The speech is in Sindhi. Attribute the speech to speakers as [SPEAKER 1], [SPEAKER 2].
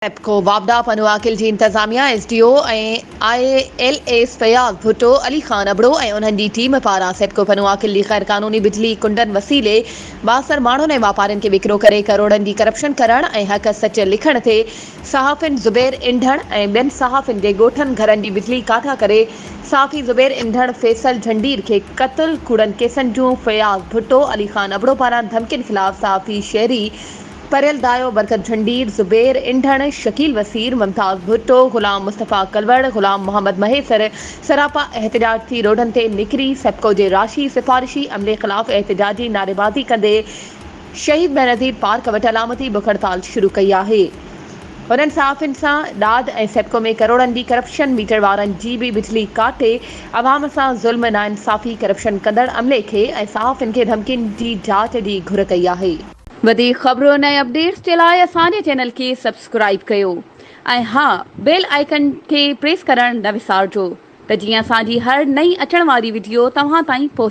[SPEAKER 1] سيپڪو واپڊا پنوعاقل جي انتظاميا S D O ۽ I L S Fayaz Bhutto, Ali Khan Abro ۽ انهن جي ٽيم پاران سيپڪو پنوعاقل جي غيرقانوني بجلي ڪنڊن وسيلي بااثر ماڻهن ۽ واپارين کي وڪرو ڪري ڪروڙن جي ڪرپشن ڪرڻ ۽ حق سچ لکڻ تي صحافين زبير انڍڻ ۽ ٻين صحافين جي ڳوٺن گهرن جي بجلي ڪاٺا ڪري صحافي زبير انڍڻ فيصل جهنڊير کي قتل ڪوڙن ڪيسن جون فياض ڀٽو، علي خان ابڙو پاران ڌمڪين خلاف صحافي شهري پريل دايو، برڪت جهنڊير، زبير انڍڻ، شڪيل وسير، ممتاز ڀٽو، غلام مصطفيٰ ڪلوڙ، غلام محمد مهيسر سراپا احتجاج ٿي روڊن تي نڪري سيپڪو جي راشي سفارشي عملي خلاف احتجاجي نعريبازي ڪندي شهيد بينظير پارڪ وٽ علامتي بک هڙتال شروع ڪئي آهي. هنن صحافين سان ڏاڍ ۽ سيپڪو ۾ ڪروڙن جي ڪرپشن ميٽر وارن جي به بجلي ڪاٽي عوام سان ظلم ناانصافي ڪرپشن ڪندڙ عملي کي ۽ صحافين کي ڌمڪين جي جاچ جي گهر ڪئي آهي. وڌيڪ خبرن ۽ اپڊيٽس جي لاء اسان جي چينل کي سبسڪرائيب ڪيو ۽ ها بيل آئيڪن کي پريس ڪرڻ نه وسارجو ته جيئن اسان جي هر نئين اچڻ واري وڊيو توهان تائين پهچي.